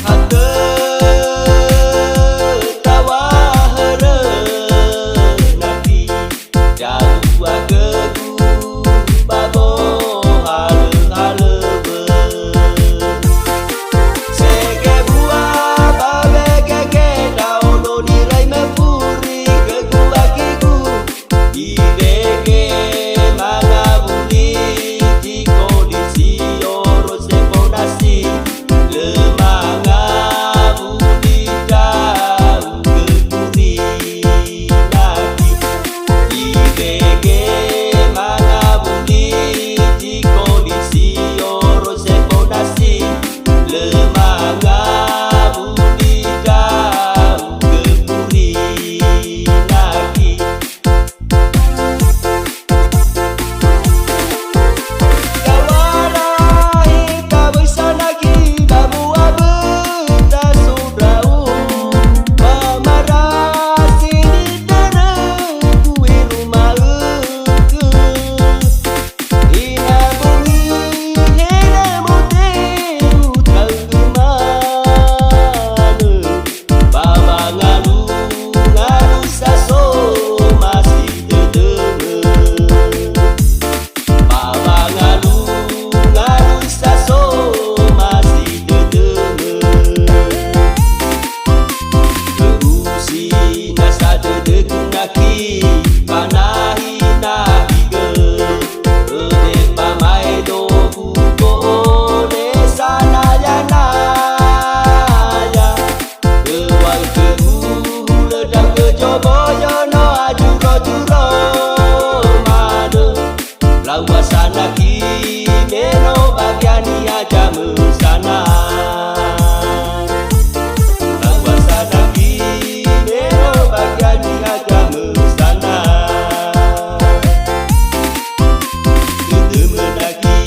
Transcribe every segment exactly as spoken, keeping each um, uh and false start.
Hatö taŵa hörö naki, zalua khögu ba wohalöhalöŵö. Sege bua ba wegege ndraono nirai mefuri khögu akigu. Irege mangawuli zi kondisi oro seponasi, lö mangawuli ndra'ugö guri naki. Irege mangawuli zi kondisi oro seponasi, lö mangawuli ndra'ugö guri naki. Ya'wara ita wöi sanagi ba mu'aböta so ndra'o, ba marasi nitörögu weruma'ögö. Ina bongi hene moteu taögö manö. Ba wangalu-ngalu sa so masi dödömö. Ba wangalu-ngalu sa so masi dödömö. Ö'usi nasa dödögu naki, ba nahi-nahigö. Öde ba maedogu ko'one sanaya-naya. Öŵa'ö khögu hulö ndra'ugö zoboyo no azuro-zuro manö. Laŵa sanaki me no bagia niha zamösana. Laŵa sanaki me no bagia niha zamösana. Dödömö naki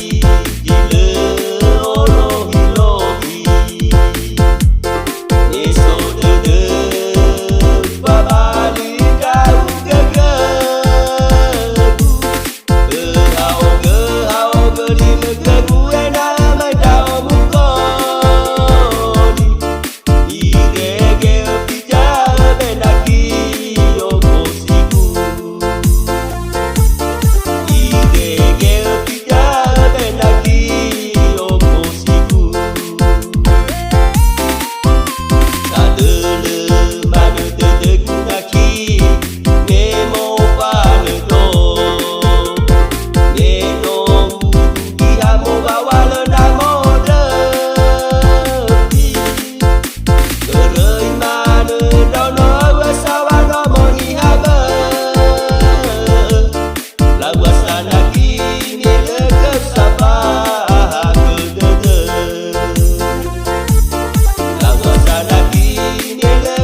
zi lö olohi-lohi. Me so dödö fabali ndra'ugö khögu. Öhaogö, haogö li mögögu ena'ö mai ndra'o mukoli. Irege öfiza'ö benaki okosigu. Irege öfiza'ö benaki okosigu. Sadölö manö dödögu naki, me mofanödo. Me no udugi ha mowaŵalö ndra'o mondröfi. Töröi manö ndraono ŵösaŵa no moniha bö'ö. Laŵa sanaki me lö khöu safaha khö dödö. Laŵa sanaki me lö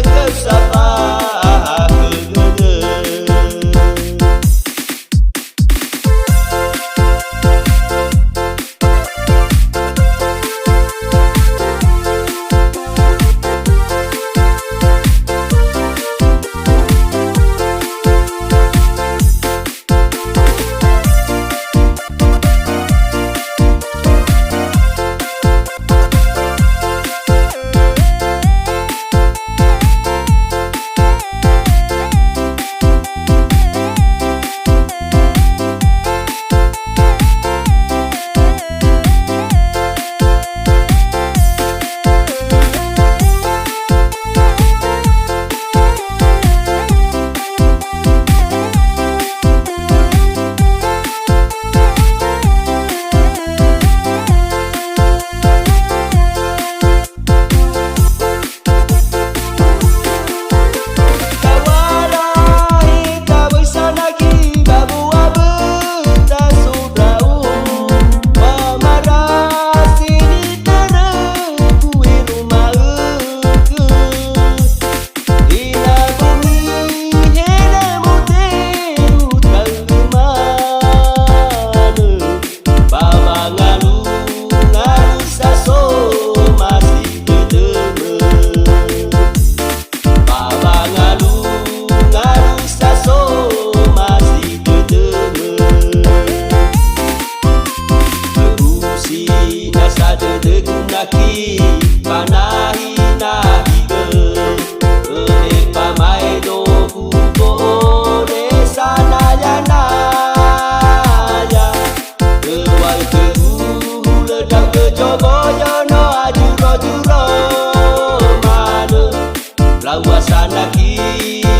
Lawua sanaki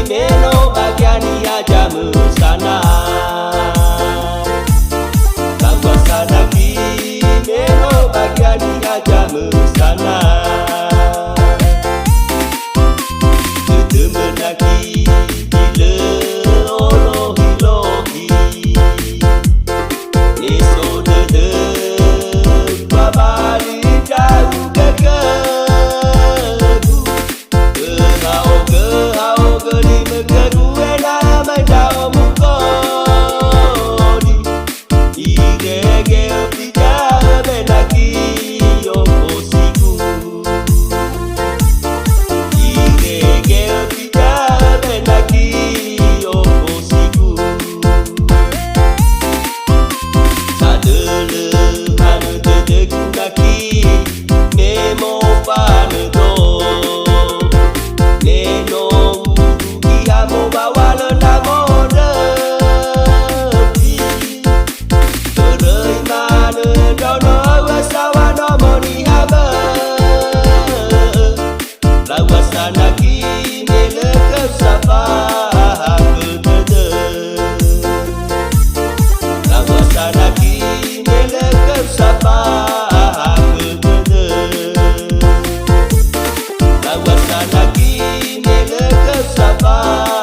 me no bagia niha zamösana. Lawua sanaki me no bagia niha zamösana. Dödö mönaki zi lö olohi-lohi. Me so dödö, ba bali ndra'ugö khögu. Öha'ogö, ha'ogö limö khögu ena'ö mai ndra'o mukoni. Irege öfi da'ö benaki ofosigu. Irege öfi da'ö benaki ofosigu. Sadölö hanö dödögu naki, me mofanödo. Me no urugi ha mowawalö ndra'o moröfi. Böröi manö ndraono aua saŵa nomo niha bö'ö. Lawua sanaki me lö khöu safahakhö dödö. Lawua sanaki me lö khöu safahakhö dödö. Lawua sanaki me lö khöu safahakhö